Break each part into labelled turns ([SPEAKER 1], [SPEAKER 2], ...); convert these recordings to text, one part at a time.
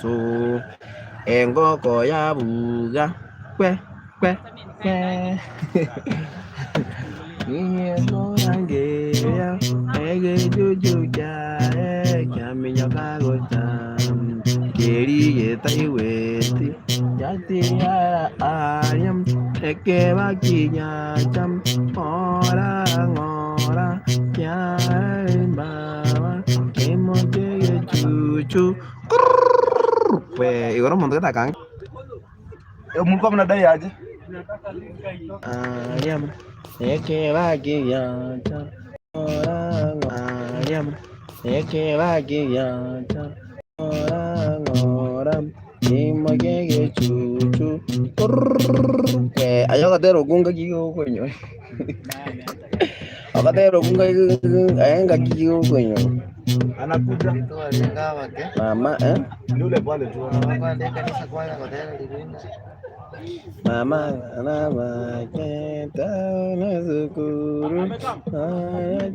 [SPEAKER 1] So engoko yabuga kwe kwe kwe Niyekorangeria egechuchu kiaye kiaminyoka gocha keri getaigweti giatigara aria ekeba kigiacha ng'ora ng'ora kiararimbaba keimoche egechuchu. Kurr! Igoro omonto gete akange.
[SPEAKER 2] Mlikuwa mnadai aje?
[SPEAKER 1] Aria ekebaki giacha ora aria ekebaki giacha ora ng'ora imoke egechuchu kurr! Aye ogotera okwo ngaki gokonyora ogotera okwo ngaki aye ngaki gokonyora.
[SPEAKER 2] Anakuja.
[SPEAKER 1] Mama eh?
[SPEAKER 2] Ni ule pale tu.
[SPEAKER 1] Mama anabaketa na sukuru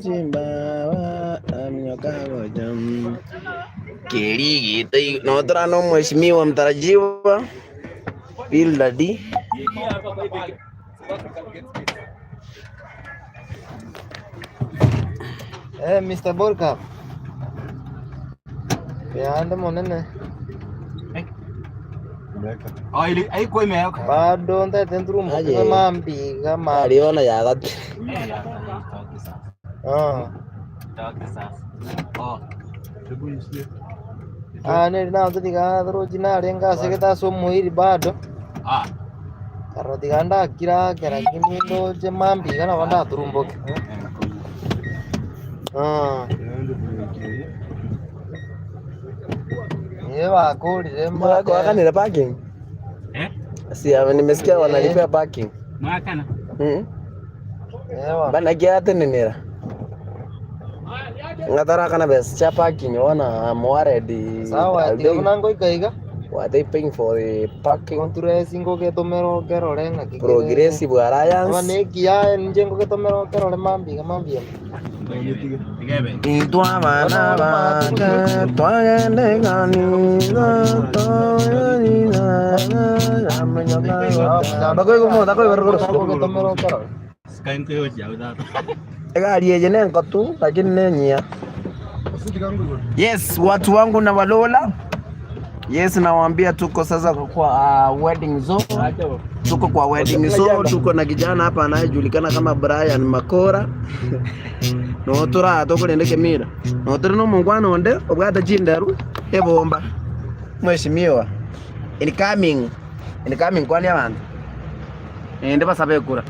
[SPEAKER 1] chimbawa aminyoka gocha Kirigita notora no mheshimiwa mtarajiwa Bill Daddy
[SPEAKER 3] Eh, Mr. Borka. Yande monene.
[SPEAKER 2] Oh, ili haikuwa imeweka.
[SPEAKER 3] Bado ntaete nturumbo
[SPEAKER 1] Aye.
[SPEAKER 3] mambiga ma.
[SPEAKER 1] aliona yagati
[SPEAKER 3] Ah. Ah, neri natiriga throji narenga ase getaso omoiri bado.
[SPEAKER 2] Ah.
[SPEAKER 3] Karo tiga ndakira kera lakini ndoche mambiga nabo ndaturumboke. Ah. Niye bakorire
[SPEAKER 1] Mwako wakanire parking
[SPEAKER 4] Eh?
[SPEAKER 1] si nimesikia wanalipia parking
[SPEAKER 4] Mwakana.
[SPEAKER 1] mm.
[SPEAKER 3] Ewa.
[SPEAKER 1] Bana kiatenenera ng'atarakana besa cha parking ona I'm worried
[SPEAKER 3] Sawa,
[SPEAKER 1] Are
[SPEAKER 3] tiga
[SPEAKER 1] they,
[SPEAKER 3] buna ngoika iga.
[SPEAKER 1] were they paying for the parking
[SPEAKER 3] Konturesi ngogetomera okerore ng'aki kere.
[SPEAKER 1] Progressive
[SPEAKER 3] Aba
[SPEAKER 1] Alliance
[SPEAKER 3] nekiya ninche ngogetomera okerore mambiga mambia.
[SPEAKER 1] Intwe abana bake twagende kanisa
[SPEAKER 3] Ngogetomera okerore.
[SPEAKER 1] Egari eye nengotu lakini nenyia. Yes, watu wangu na walola. Yes, nawaambia tuko sasa kwa wedding zone. Tuko kwa wedding zone, tuko na kijana hapa anayejulikana kama Brian Makora. No tura tukurende kemira. No turi no mungwana onde obwate chinderu ebomba. Mheshimiwa. Incoming. Incoming kwani abantu. Ende basabe kura.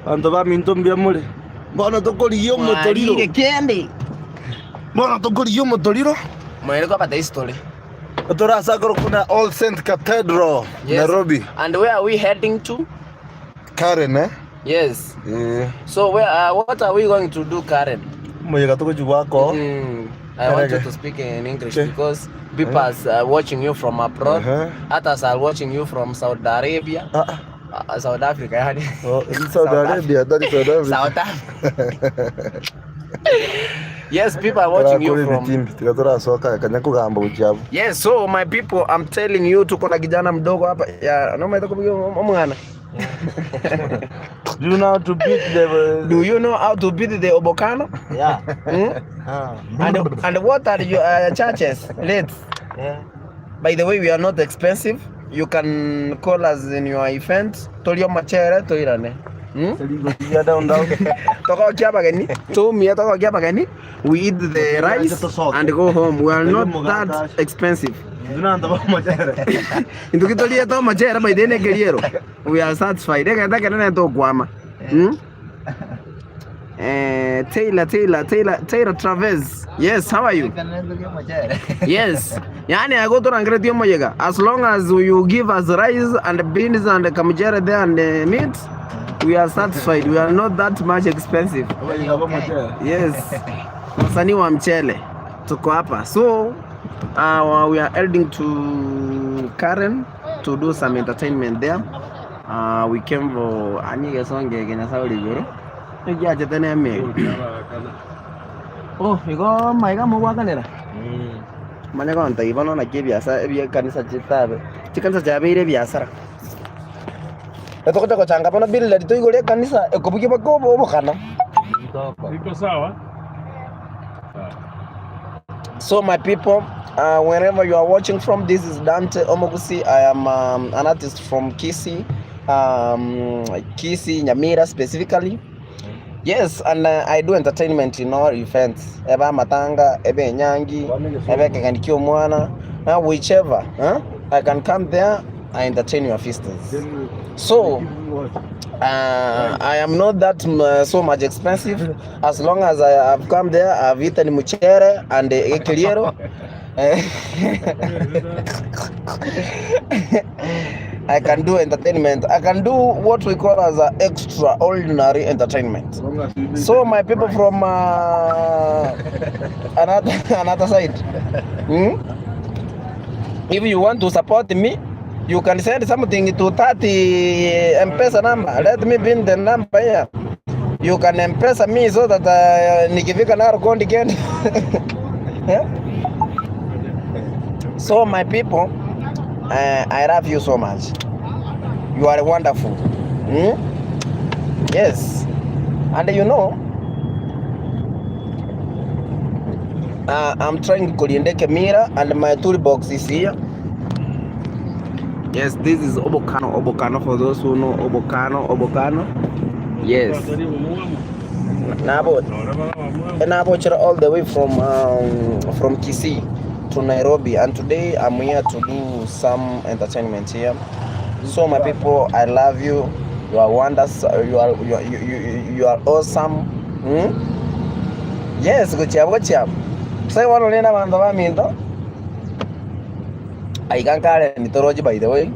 [SPEAKER 2] Banto baminto mbuya more. Bono tokorigia omotoriro.
[SPEAKER 1] Mwarire kende.
[SPEAKER 2] Bono tokorigia omotoriro.
[SPEAKER 1] Mwere kwabata history.
[SPEAKER 2] Torasa korokwa na All Saint Cathedral,
[SPEAKER 1] Yes.
[SPEAKER 2] Nairobi.
[SPEAKER 1] And where are we heading to?
[SPEAKER 2] Karen eh?
[SPEAKER 1] Yes.
[SPEAKER 2] Eh.
[SPEAKER 1] So where what are we going to do Karen?
[SPEAKER 2] Omoyega togochia goaka oo.
[SPEAKER 1] I want you
[SPEAKER 2] Kerege.
[SPEAKER 1] to speak in English
[SPEAKER 2] Okay.
[SPEAKER 1] because people are watching you from abroad.
[SPEAKER 2] Uh-huh.
[SPEAKER 1] Others are watching you from Saudi Arabia.
[SPEAKER 2] Ah, ah.
[SPEAKER 1] South Africa yani.
[SPEAKER 2] Oh, in Saudi Arabia, that is Saudi Africa.
[SPEAKER 1] South Africa. Yes, people are watching you
[SPEAKER 2] Torakore
[SPEAKER 1] from
[SPEAKER 2] ebitimbi, tiga torasoka kanya kogamba gochia abwo.
[SPEAKER 1] Yes, so my people, I'm telling you tuko na kijana mdogo hapa. Ya, no maita kupiga omwana.
[SPEAKER 2] Do you know how to beat the
[SPEAKER 1] Do you know how to beat the obokano?
[SPEAKER 3] Yeah.
[SPEAKER 1] Hmm?
[SPEAKER 3] Ah.
[SPEAKER 1] And what are your charges rates?
[SPEAKER 3] Yeah.
[SPEAKER 1] By the way, we are not expensive. You can call us in your event. Torie omochere toirane. Hmm?
[SPEAKER 2] down down?
[SPEAKER 1] Togokia abageni, toumie togokia abageni. We eat the rice and go home. We are not that expensive. Intwe ki toriete omochere by the way nekeriero. We are satisfied. Egento ekenene ntokwama. Hmm? Eh, Taylor, Taylor, Taylor, Taylor Traves. Yes, how are you? Yes. Yani agotorangeretie omoyega. As long as you give us rice and beans and kamchere there and meat, we are satisfied. We are not that much expensive. Yes. Wasanii wa mchele. Tuko hapa. So, we are heading to Karen to do some entertainment there. We came for ani gesonge Kenya Saudi igoro. Ekiachete na emeri. Oh, igo maiga mogwakanera. Manya gontebi bono naki ebiasara ebia ekanisa chitabe chikanisa chiabeire ebiasara. Etogocha gochanga bono Bildad toigore ekanisa ekobugia mpaka obo obokano.
[SPEAKER 4] Iko sawa?
[SPEAKER 1] So my people, wherever you are watching from, this is Dante Omogusi. I am an artist from Kisii, Kisii, Nyamira specifically. Yes, and I do entertainment in all events. Ebe amatanga, ebe enyangi, ebe ekegeni kia omwana, whichever. Huh? I can come there, I entertain your feasts. So, I am not that so much expensive. As long as I have come there, I've eaten muchere and ekeriero. I can do entertainment. I can do what we call as a extraordinary entertainment. So my people from another side, If you want to support me, you can send something to 30 M-Pesa number. Let me pin the number here. You can M-Pesa me so that nikifika Narok County Kenya. Yeah? So my people, I love you so much. You are wonderful. Yes. And you know, I'm trying kulinda Kemira and my toolbox is here. Yes, this is Obokano. Obokano for those who know Obokano. Obokano. Yes. Nabo Nabochera all the way from Kisii to Nairobi, and today I'm here to do some entertainment here. So my people, I love you. You are wonders. You are awesome. Yes, gochia gochia. Say one lena bantu baminto. Aiga nkare nitorochi by the way.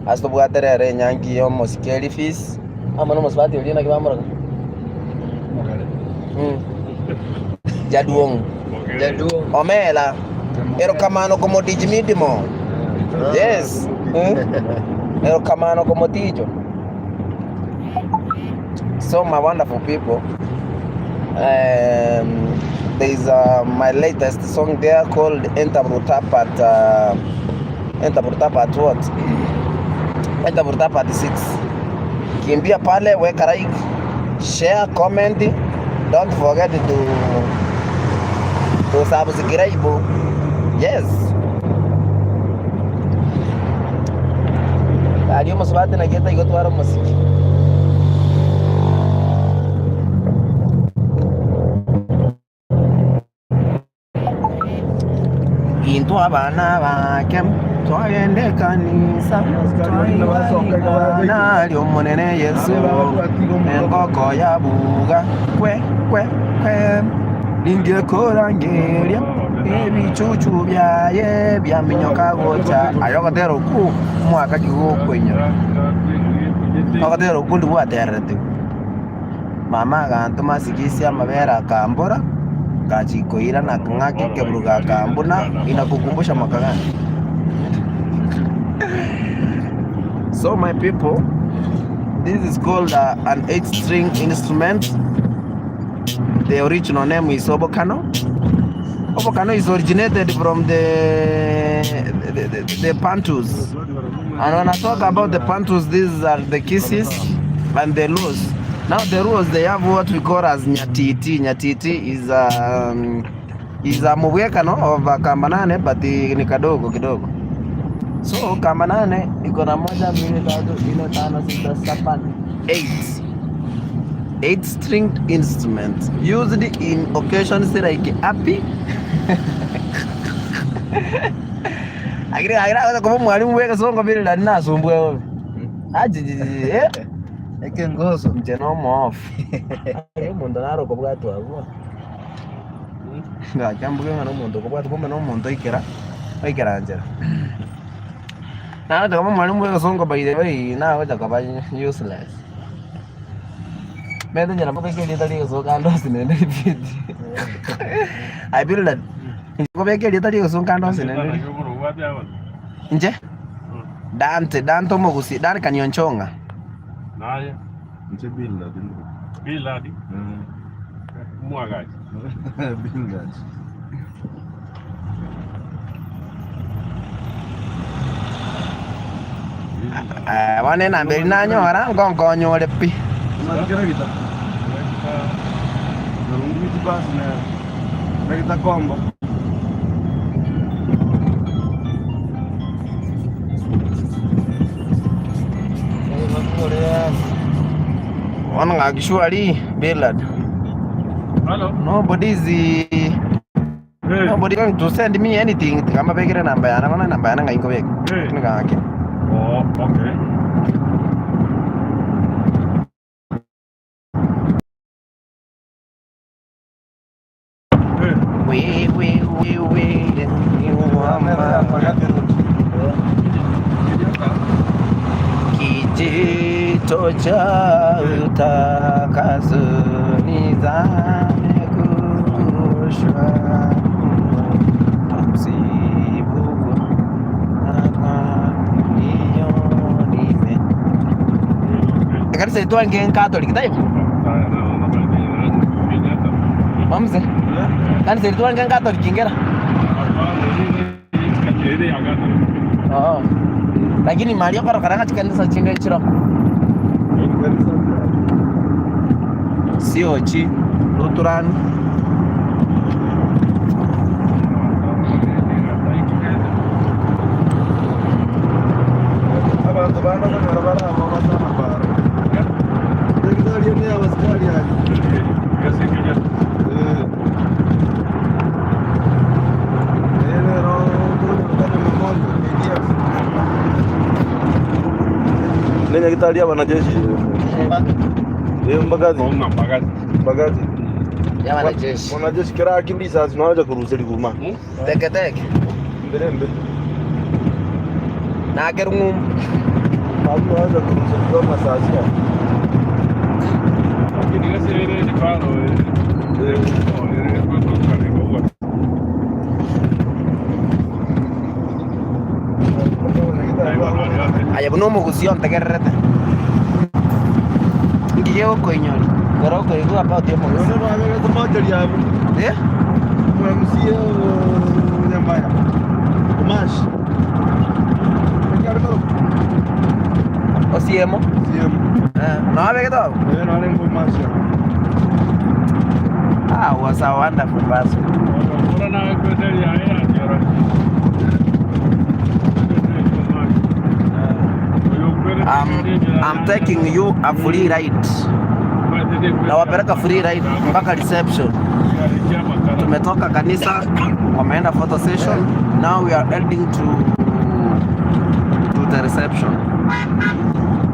[SPEAKER 1] Ase tobwate rero enyangi ya omosike Elifis amo na omosubati oria naki bamoroka? Jaduong'.
[SPEAKER 3] Jaduong'.
[SPEAKER 1] Omela. Erokamano komotich midimo. Yes. Erokamano komoticho. So my wonderful people, there is my latest song there called Enter Bruta Part, Enter Bruta Part what? Enter Bruta Part 6. Kimbia pale, weka like, share, comment. Don't forget to subscribe. Yes. Aria omosubati naki etaigotwara omosiki. Intwe abana bake twagenda ekanisa twaigwa ring'ana ri'Omonene Yeso, engoko yabuga kwe kwe kwe, ningekorangeria ebichuchu biaye biaminyoka gocha. Aye ogotera okwo omwaka ki gokoinyora? Ogotera okwo ndi gwatererete. Mama agantoma asigisia amabere akambora, ngachia na ng'ake ekeburugo akambuna, inakukumbusha mwaka gani? So my people, this is called an 8-string instrument. The original name is Obokano. Obokano is originated from the Bantus. And when I talk about the Bantus, these are the Kisiis and the Luos. Now the Luos, they have what we call as Nyatiti. Nyatiti is a mubwekano of Kambanane, but ni kadogo kidogo. So Kambanane iko na moja, mbili, tatu, nne, tano, sita, saba, 8. 8 stringed instrument used in occasions like happy. Lakini agira kwa mwalimu weka songo vile ndani nasumbwe wewe. Aje eh
[SPEAKER 3] Ekengoso.
[SPEAKER 1] Nche no off. Aye omonto naro okobwatwa abwo. Ngachia mbuge ng'a nomonto okobwatwa kumbe nomonto oikera oikera nchera. Nagocha koba mwalimu bwa egesongo by the way nagocha koba useless. Mete nyara kobeka erieta ria egesongo ande onsi naende repeat. I build that. Kobeka erieta ria egesongo ande onsi naende. Inche? Dante, Dante omogusi, Dante Kanionchong'a.
[SPEAKER 4] Naye.
[SPEAKER 2] Inche Bildad.
[SPEAKER 4] Bildad. Mwagachi.
[SPEAKER 2] Bildad.
[SPEAKER 1] Aya bono enamba eria nanyora ngonkonyore pi. Bono ng'aki surely Billard. Nobody is Nobody going to send me anything tiga mbabekere enamba yane bono enamba yane ng'ai nkobeka
[SPEAKER 4] Hey.
[SPEAKER 1] ng'ake.
[SPEAKER 4] Oh, okay. Hey.
[SPEAKER 1] We we we we Kijito cha utakaso nizame kurushwa Tumsifu Bwana ndiyo nime. Ekanisa etwange Catholic taibo Mamse kanisa etwange Catholic ngera Oo. Lakini mari okorokana ng'a chikanisa chinde nchiro. Siochi, Lutheran.
[SPEAKER 2] Abanto bande okonyora bare abo batana paro. Daktari ende ya abasikari aye. Eh. Eh, rero tokonyora Memorial, KDF. Ne nyagitari ya wanajeshi. Eh, Mbagathi. Mbagathi.
[SPEAKER 1] Ya wanajeshi.
[SPEAKER 2] Wanajeshi kera akindi risasi noacha korusia riguma.
[SPEAKER 1] Teke teke.
[SPEAKER 2] Mbere mbe.
[SPEAKER 1] Nake rung'umbu.
[SPEAKER 2] Abwo noacha korusia amasasi aya.
[SPEAKER 1] Aye buna omogusi ontegererete. Inki gegokoinyori kero okoigwa about omogusi?
[SPEAKER 2] Bono babegete mochari abwo.
[SPEAKER 1] Eh?
[SPEAKER 2] MCA o Nyamaya. Omash. Naki are korokwa?
[SPEAKER 1] Osiemo.
[SPEAKER 2] Osiemo.
[SPEAKER 1] Eh, noo abegete abwo?
[SPEAKER 2] Eh, noo arenge Omash abwo.
[SPEAKER 1] Ah, was a wonderful person. I'm, I'm taking you a free ride. Nawapeleka free ride mpaka reception. Tumetoka kanisa, wameenda photo session. Now we are heading to to the reception.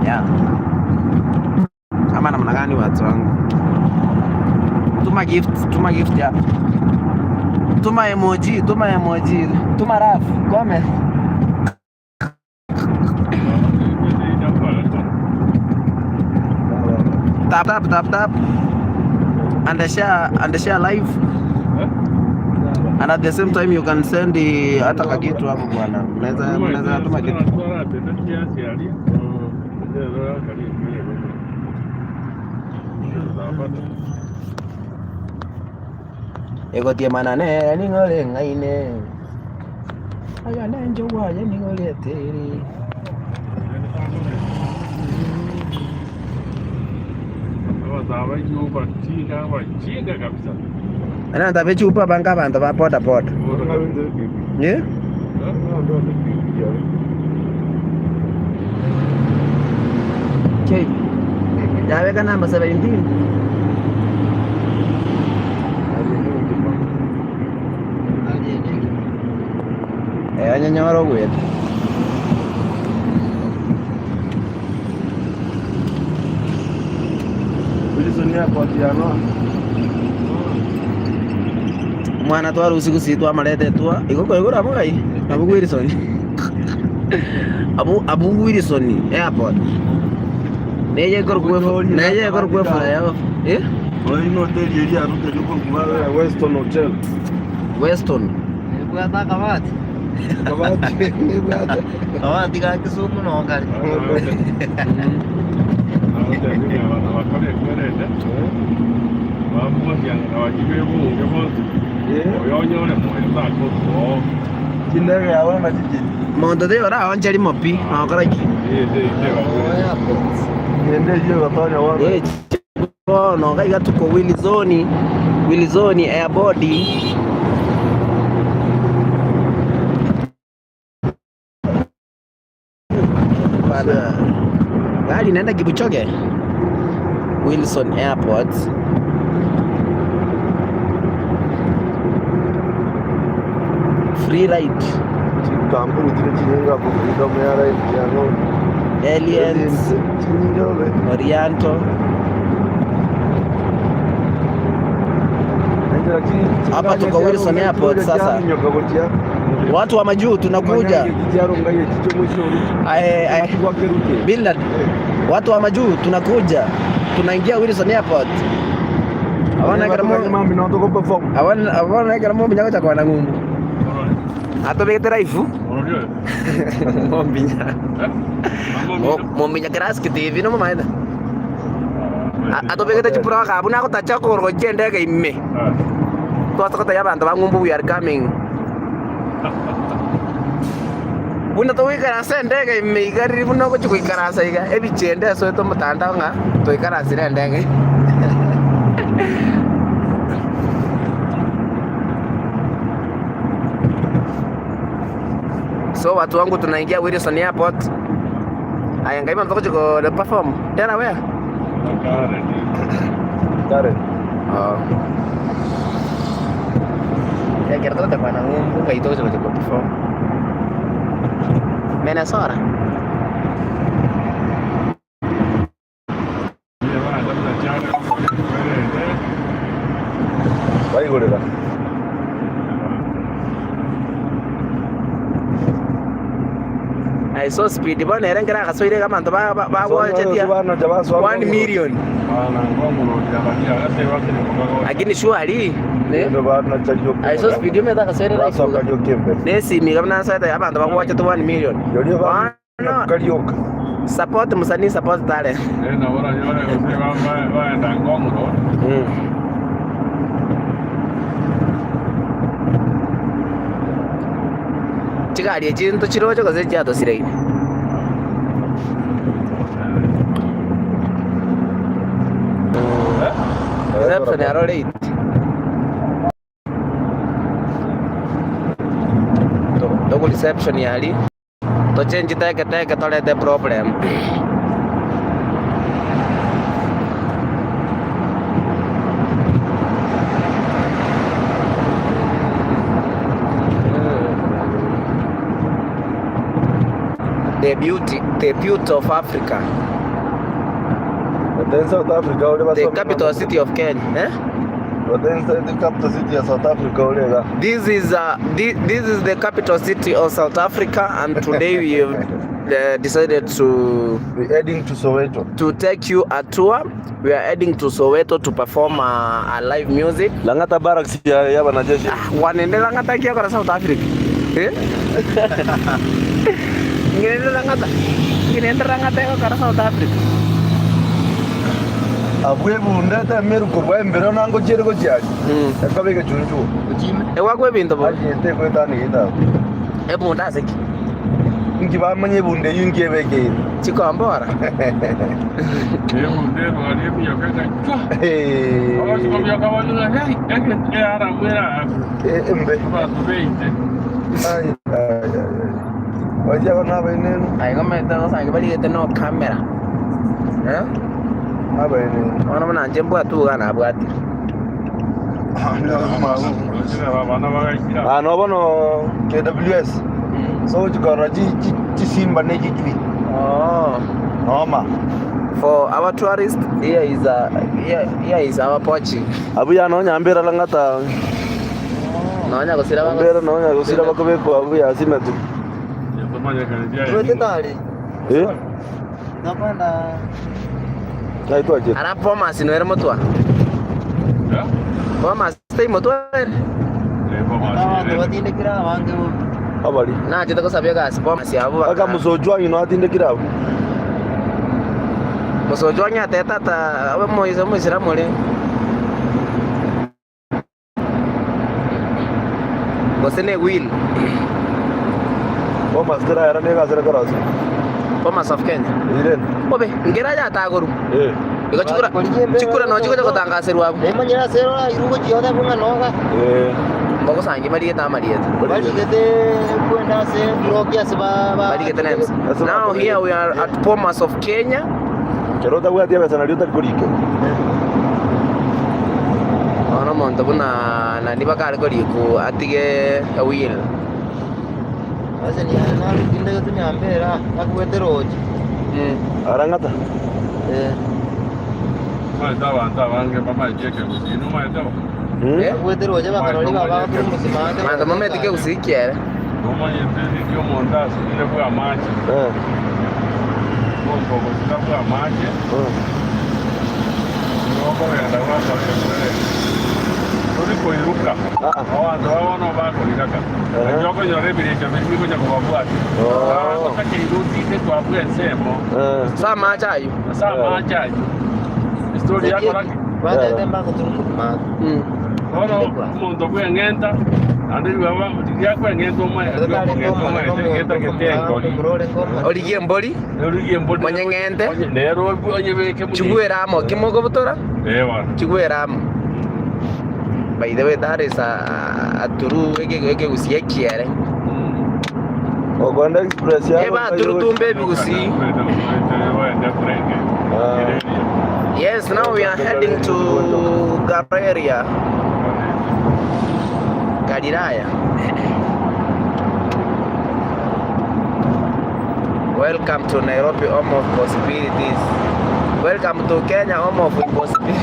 [SPEAKER 1] Yeah. Ama namna gani watu wangu? Tuma gift, tuma gift hapa. Tuma emoji, tuma emoji, tuma raf, comment. Tap tap tap tap and share and share live and at the same time you can send the hata kakitu hapo bwana. Unaweza unaweza tuma kitu. Egotiemana nere nigo ring'aine, oyo nenche bwaye nigo rieteri. Abanto be chupa abange abanto ba boda boda. Eh? K. Yabeka number 17. Eh, onye nyoro ogwete.
[SPEAKER 2] Wilson airport ya noa.
[SPEAKER 1] Omwana twarusia gusii twamaretetwa igo koigora abwo ngai abwo Wilson abwo abwo Wilson airport neye ekorokwa neye ekorokwa eflyover eh
[SPEAKER 2] Oyo no hoteli eria arute yokorokwa Weston Hotel.
[SPEAKER 1] Weston
[SPEAKER 3] Ebwate akabati.
[SPEAKER 2] Akabati ebwate.
[SPEAKER 3] Akabati ga Kisumu noo kare.
[SPEAKER 2] Chindege yabo na chichiri.
[SPEAKER 1] Monto taiyo oraonche rimo pi, nokora ki?
[SPEAKER 2] Ende eyio egotonya bono.
[SPEAKER 1] Eh, bono iga iga tuko Wilson, Wilson airport. Bana, gari inaenda Kipchoge Wilson Airport. Free ride.
[SPEAKER 2] Chikampuni chire chinyinge abwo Freedom Airlines, Kiang'o,
[SPEAKER 1] Aliens,
[SPEAKER 2] chinyinge obe.
[SPEAKER 1] Oriental.
[SPEAKER 2] Enchera chi-
[SPEAKER 1] Hapa tuko
[SPEAKER 2] chinganya
[SPEAKER 1] Wilson
[SPEAKER 2] chiarunga
[SPEAKER 1] Airport
[SPEAKER 2] chiroria
[SPEAKER 1] sasa.
[SPEAKER 2] chiaminyoka gochia.
[SPEAKER 1] Watu wa majuu tunakuja.
[SPEAKER 2] Manyange chiarunga echicho mwisho ori.
[SPEAKER 1] Ae, ae.
[SPEAKER 2] Gwakeruke.
[SPEAKER 1] Billard. Watu wa majuu tunakuja. Tunaingia Wilson Airport. Abana ekero mo
[SPEAKER 2] Mami no tuko perform.
[SPEAKER 1] abana abana ekero mombinya gocha kwana ng'umbu. Atobegete live. Mombinya. Mombinya Classic TV no momaete. Atobegete chiproga abwo nagotacha okogoro gochia endege ime. Twase gotebia abanto ba ng'umbu we are coming. Buna togoikaransa endege ime iga riria buna ogochia goikaransa iga, ebicha ende esoete omotandao ng'a toikaransire endege. So watu wangu tunaingia Wilson Airport. Aya ngai bono togochia ko perform Delaware.
[SPEAKER 2] Karen.
[SPEAKER 1] Oh. Ekero togocha kwana ng'umbu ngai togochia gochia ko perform. Minnesota.
[SPEAKER 2] Baigorera.
[SPEAKER 1] I saw speed bono ere nkere agasoire iga abanto ba- ba- bagwanchetia 1 million. Lakini surely ne I saw speed omanyete agasoire live iga. Ne esimi iga buna nsoete abanto bagwachete 1 million. Bono support msanii support talent. Chigari echi ntochiroche gose chiatosireire? Reception aro late. Togo reception aria. Tochenchi teke teke torete problem. The beauty, the beauty of Africa.
[SPEAKER 2] Then South Africa ore
[SPEAKER 1] The capital city of Kenya. Eh?
[SPEAKER 2] Then the capital city ya South Africa ore ga.
[SPEAKER 1] This is this, this is the capital city of South Africa and today we have decided to
[SPEAKER 2] We heading to Soweto.
[SPEAKER 1] to take you a tour. We are heading to Soweto to perform a live music.
[SPEAKER 2] Lang'ata barracks ya ya wanajeshi.
[SPEAKER 1] Ah, wanende Lang'ata kia kora South Africa. Eh? Nginende Lang'ata. Nginende Lang'ata kora South Africa.
[SPEAKER 2] Abwo ebunda etemeru korwa embero nango chiere gochia aria, ekaba egechunchugo.
[SPEAKER 1] Egwakwa ebinto bono.
[SPEAKER 2] Aye tegoetania gento abwo.
[SPEAKER 1] Ebunda ase ki?
[SPEAKER 2] Inki bamanya ebunda eyio inki ebekeire?
[SPEAKER 1] Chikombora.
[SPEAKER 2] Embe. Ai, ai, ai. Oye, aba nabainenu.
[SPEAKER 1] Aye komenta gosangi barigete no camera. Eh?
[SPEAKER 2] Nabainenu.
[SPEAKER 1] Bono buna inche mbwate iga nabwatire.
[SPEAKER 2] Ah, no bono KWS. So gochia chi chi chisimba ne chichui.
[SPEAKER 1] Oh.
[SPEAKER 2] Noma.
[SPEAKER 1] For our tourist, here is a, here, here is our poaching.
[SPEAKER 2] Abuya nonya mbera lang'ata.
[SPEAKER 1] Nonya gosira bago.
[SPEAKER 2] Mbera nonya gosira bakobekwa abuya ase emetu.
[SPEAKER 3] Tuete tari.
[SPEAKER 2] Eh?
[SPEAKER 3] Nakwenda.
[SPEAKER 2] Ngai twachete.
[SPEAKER 1] Ara Bomas noere motwa. Bomas tai motwa ere.
[SPEAKER 3] Abanto batindekire abange bobe.
[SPEAKER 2] Abari.
[SPEAKER 1] Nachete gosabia egasi Bomas abwo baka.
[SPEAKER 2] Aka Musochwangi no atindekire abwo.
[SPEAKER 1] Musochwangi atete ata abe omoisilamu ore. Gose ne will.
[SPEAKER 2] Bomas teraera nigo asere korosia.
[SPEAKER 1] Bomas of Kenya.
[SPEAKER 2] Irene.
[SPEAKER 1] Bobe, nkera yatagorwa.
[SPEAKER 2] Eh.
[SPEAKER 1] Igo chikura chikura no chigocha gotangaserwa abwo.
[SPEAKER 3] Nemanyire ase orairwe gochia otebe ng'a noga.
[SPEAKER 2] Eh.
[SPEAKER 1] Mbogosangi bariete amarieta.
[SPEAKER 3] Barigete kwenda ase eburoki ase ba ba
[SPEAKER 1] Barigete names. Now here we are at Bomas of Kenya.
[SPEAKER 2] Kero otabwati ebesa nario otari korika.
[SPEAKER 1] Bono omonto buna nani bakare korikwa atige ewheel.
[SPEAKER 3] Ase niare narutindegete nyambera nakwete roche.
[SPEAKER 2] Arang'ata.
[SPEAKER 3] Eh.
[SPEAKER 4] Omanyete abanto abange bamaete ekegusii, nomanyete bo?
[SPEAKER 1] Eh?
[SPEAKER 3] Nakwete roche bakarori baba omosimate.
[SPEAKER 1] Abanto bamaete ekegusii kiere.
[SPEAKER 4] Nomanyete ninki omonto asibire bw'amache?
[SPEAKER 2] Eh.
[SPEAKER 4] Omonto ogosika bw'amache, nigo okogenda gwakora ebibe, tori koiruka. Abanto ba bono bakoriraka. Naki okonyora ebirecha biria bigocha kobabwatia. Bagotakeire otinde kwabua ensemo.
[SPEAKER 1] Ase amache ayio.
[SPEAKER 4] Ase amache ayio. Estori yakora ki?
[SPEAKER 3] Batete mbagotura omosimate.
[SPEAKER 4] Bono omonto bw'eng'enta, naende ribaga riria akweng'enta omoe, riria okong'enta omoete, getagete engori.
[SPEAKER 1] Origie embori,
[SPEAKER 4] Origie embori
[SPEAKER 1] Onyeng'ente.
[SPEAKER 4] Nero onyebeke buna
[SPEAKER 1] chigwere amo. Ki mokobutora?
[SPEAKER 4] Eh, bono.
[SPEAKER 1] Chigwere amo. By the way, that is a true ekegusii ekiere.
[SPEAKER 2] Okwenda express ya.
[SPEAKER 1] Eba turutumbe ebigusii. Yes, now we are heading to Galleria. Galilaya. Welcome to Nairobi, home of possibilities. Welcome to Kenya, home of impossibilities.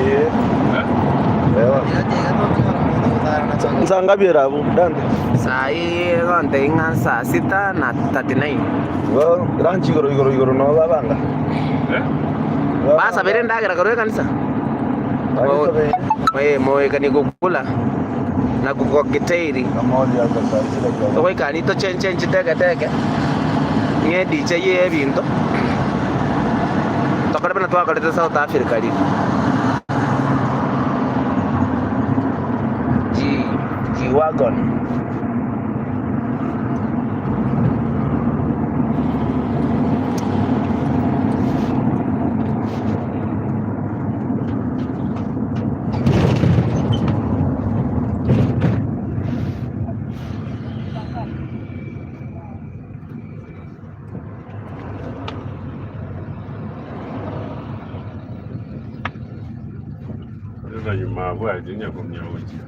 [SPEAKER 2] Eh. Ewa. Nsaa ngapi era abu Dante?
[SPEAKER 1] Saa hii gonte ing'a saa sita na 39.
[SPEAKER 2] Igo lunch igoro igoro igoro no babanga.
[SPEAKER 1] Basabere endagera korwa ekanisa. Moekanie gokula na gokokiteiri. Togoikani tochenche teke teke ng'a ediche ye ebinto tokore buna twakorete South Africa riria. G G wagon.
[SPEAKER 4] Nyuma abwo aye nyakomia gochia.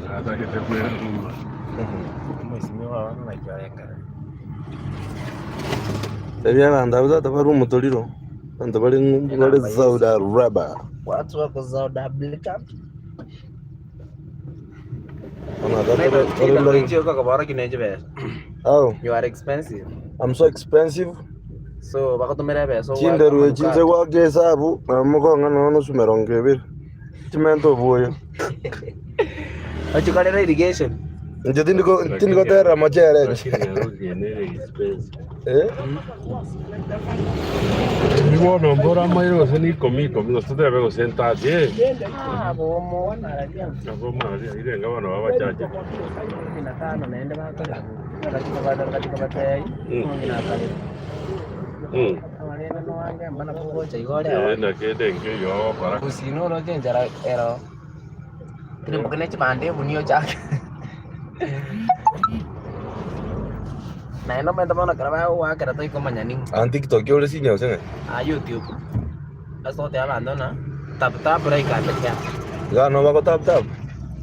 [SPEAKER 4] Natagete kweruma.
[SPEAKER 1] Mheshimiwa naki orengare.
[SPEAKER 2] Tebia abanto abwo tata bare omotoriro, abanto bare ng'umbu bare Saudi Arabia.
[SPEAKER 1] Watu wako Saudi Arabia.
[SPEAKER 2] Bono tata bare Au,
[SPEAKER 1] You are expensive.
[SPEAKER 2] I'm so expensive.
[SPEAKER 1] So bagotumera ebesa
[SPEAKER 2] Chinderu echi inche goaka esabu, nabo mokong'a nonya nusu emerongo ebere. Chimenta obuoyo.
[SPEAKER 1] Ochikorera irrigation.
[SPEAKER 2] Inche tindi tindigoterera mochere inche. Eh?
[SPEAKER 4] Bono mbora amaire gose ni ikomi ikomi gose totebe gose ntati eh.
[SPEAKER 1] Ah, bomo nararia.
[SPEAKER 4] Nabo mararia irenga bono babachache.
[SPEAKER 1] 15 naende bakora. Katika bada katika batei. 12. Abarebe noange mbana bogocha igo oreo.
[SPEAKER 4] Eh nakende nke yo gokora.
[SPEAKER 1] Gusii noroche enchara ero. Tirimboke ne chibande egunia ochake. Naende omanyete bono ekero bagogoakera toikomanya ning'o.
[SPEAKER 2] An TikTok ore senior gose ng'ai?
[SPEAKER 1] Ah YouTube. Ase ogotebia abanto ng'a tap tap like and share.
[SPEAKER 2] Iga nabo bago tap tap?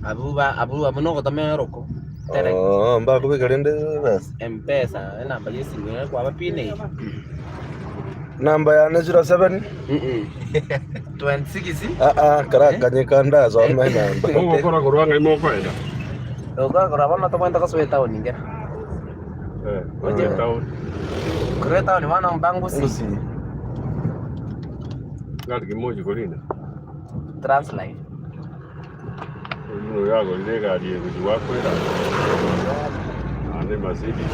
[SPEAKER 1] Abwo ba abwo abwo nogotoma eroko direct.
[SPEAKER 2] Oo, mbakobeka rende ebesa.
[SPEAKER 1] Mpesa enamba ya esimi ere kwaba pin eye.
[SPEAKER 2] Namba yane 07
[SPEAKER 1] 26
[SPEAKER 2] Ah ah, karakanye kandasome enamba.
[SPEAKER 4] Mogokora korwa ng'ai mokoenda?
[SPEAKER 1] Ogokora korwa bono tobwenerete gosoa etaoni nkere.
[SPEAKER 4] Eh, korwa etaoni.
[SPEAKER 1] Korwa etaoni bono mbangusi.
[SPEAKER 2] Ngusi.
[SPEAKER 4] Gari ki mochi korina?
[SPEAKER 1] Transline.
[SPEAKER 4] Oyio noyo agorire egari eye gochia goakwa erami. Ane Mercedes.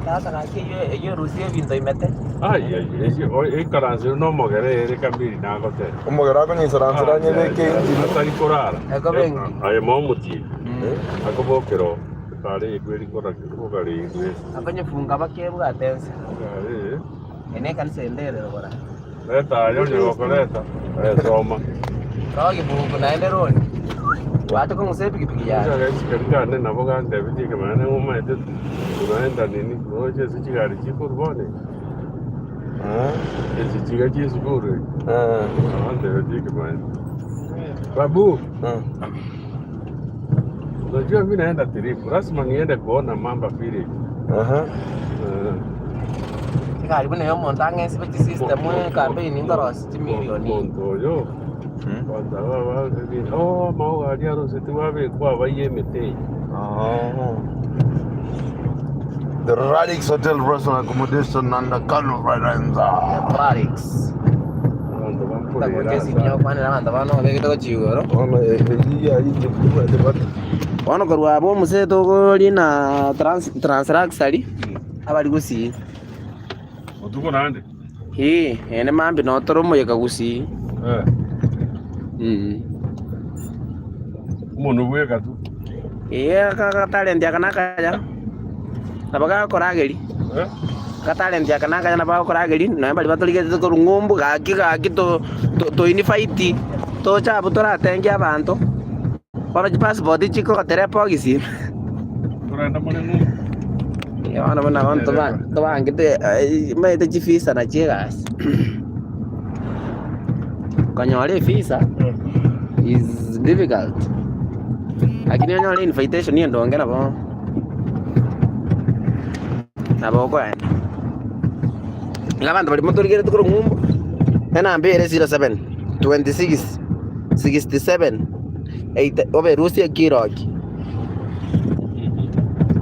[SPEAKER 1] Tata gaki eyio eyio erusie ebinto imete.
[SPEAKER 4] Ai ai eki oikaranse nomogere ere kamiri nagoteba.
[SPEAKER 2] Omogere akonyeisaransera anyebeke engine.
[SPEAKER 4] Atari korara.
[SPEAKER 1] Ekoba engi.
[SPEAKER 4] Aye momotie. Akobokera oo. Ekare igwe rikora kogare igwe.
[SPEAKER 1] Akonyefunga bakebwate ense.
[SPEAKER 4] Ekare.
[SPEAKER 1] Eye nekanisa ende ere rogoro.
[SPEAKER 4] Reta aye onye gokoreta. Aye soma.
[SPEAKER 1] Rogi buku naende roni. Bwate kong'usa epikipiki yane.
[SPEAKER 4] Abasikari kande nabo gantebetie ekemanyererio ng'a omanyete tunaenda nini roche ase chigari chikorwa bono iga. Echi chiga chia esukuru echi. Bantebetie ekemanyererio. Babu, unajua mi naenda trip, lazima niende kuona Mamba village. Eh,
[SPEAKER 1] Egari buna y'omonto ang'ensibe chisystem campaign nkorosia chimilioni.
[SPEAKER 4] Omonto oyo Oh, amauga aria arosetigwe abekwe abaye emete eye.
[SPEAKER 2] The Radix Hotel Restaurant Accommodation and the Kano Rerenza.
[SPEAKER 1] Radix.
[SPEAKER 4] Abanto bamporera
[SPEAKER 1] Tagocha
[SPEAKER 4] ase
[SPEAKER 1] esimi yokwanera abanto bano obegete gochia igoro.
[SPEAKER 2] Bono eyio yarinche bwate bate.
[SPEAKER 1] Bono korwa abwo omosee tokorina trans transluxury abari gusii.
[SPEAKER 4] Botuko naende.
[SPEAKER 1] Ee, ere mambia noo tore omoyega gusii.
[SPEAKER 4] Eh,
[SPEAKER 1] Mm.
[SPEAKER 4] omonwe bweka tu.
[SPEAKER 1] Ee, aka agatalent aka nakaya, nabo gakorageria,
[SPEAKER 4] Eh,
[SPEAKER 1] agatalent aka nakaya nabo gakorageria, nonya baria batorigetete korwa ng'umbu, gaki gaki to to toinvite, toche abwo toratengie abanto, bono chipassport chikogotera ebogisi.
[SPEAKER 4] Torende more ng'umbu.
[SPEAKER 1] Bono buna bono toba tobangete omanyete chivisa nachio egasi. Konyora evisa is difficult, lakini onyore invitation endonge nabo nabo okoenda. Iga abanto baria motorigereti korwa ng'umbu, enamba ere 07 26 67 80 oberusie ekiroki.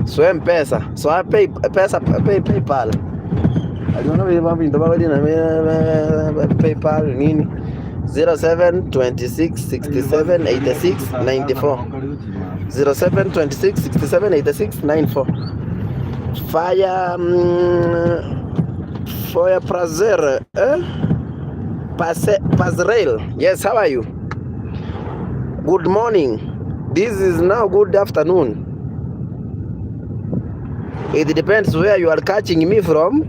[SPEAKER 1] Soa mpesa, soa pay, pesa pay, paypal. Aria bono bire binto bakorina paypal nini 07 26 67 86 94 07 26 67 86 94 Fire Fire Prazer eh? Pase, Pazrail. Yes, how are you? Good morning. This is now good afternoon. It depends where you are catching me from.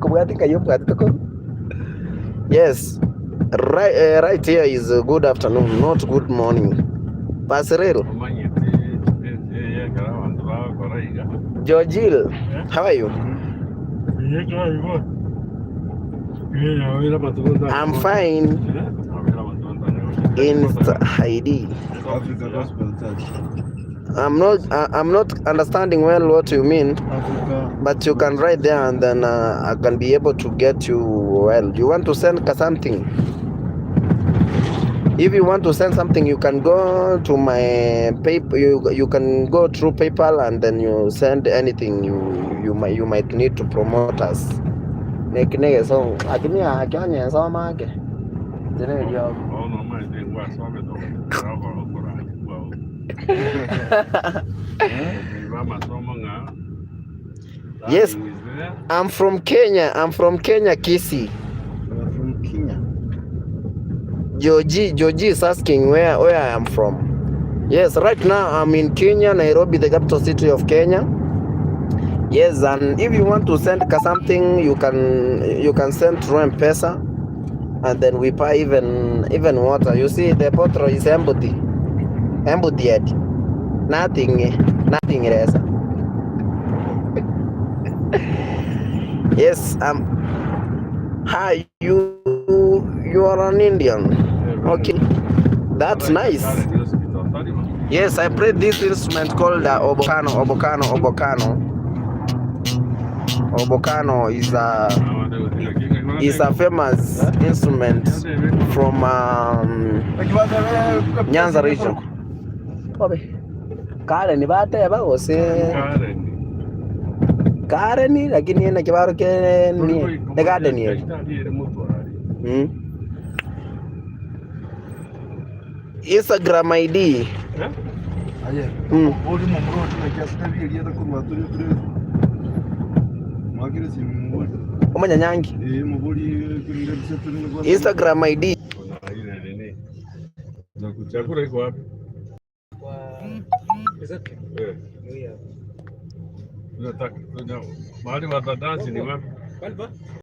[SPEAKER 1] Kobwati kayo bwati toko. Yes. Right, right here is a good afternoon, not good morning. Pasrel.
[SPEAKER 4] Omanyete eye ekero abanto bagokora iga.
[SPEAKER 1] Georgil, how are you? I'm fine. Insta ID.
[SPEAKER 2] Africa Gospel Church.
[SPEAKER 1] I'm not understanding well what you mean,
[SPEAKER 2] Africa.
[SPEAKER 1] but you can write there and then I can be able to get you well. You want to send something? If you want to send something, you can go to my pay. You can go through PayPal and then you send anything you might need to promote us. Neki nege so lakini akionye soma ake. Jene ndio.
[SPEAKER 4] Bono omanyete ngwasomete ogochaka okorangigwa okoiba amasomo ng'a
[SPEAKER 1] Yes.
[SPEAKER 4] learning is there.
[SPEAKER 1] I'm from Kenya. I'm from Kenya, Kisii.
[SPEAKER 2] You are from Kenya.
[SPEAKER 1] Georgie is asking where I am from. Yes, right now I'm in Kenya, Nairobi, the capital city of Kenya. Yes, and if you want to send something, you can send through M-Pesa, and then we buy even water. You see, the bottle is empty, empty yet. Nothing, nothing less. Yes, hi, you are an Indian. Okay, that's nice. Yes, I played this instrument called obokano, obokano, obokano. Obokano is a famous instrument from Nyanza region. Obe. Karen bateba gose Karen lakini ena kibaro ke ni ne garden ye. Instagram ID.
[SPEAKER 2] Aye, ori momura oche naki ase erieta korwa tore tore. Mwakire simu mobori.
[SPEAKER 1] Omonyanyangi.
[SPEAKER 2] Eh, mobori kende bise tore niko.
[SPEAKER 1] Instagram ID.
[SPEAKER 4] Chakula iko wapi? Eh. Unataka mahali watadansi ni wapi?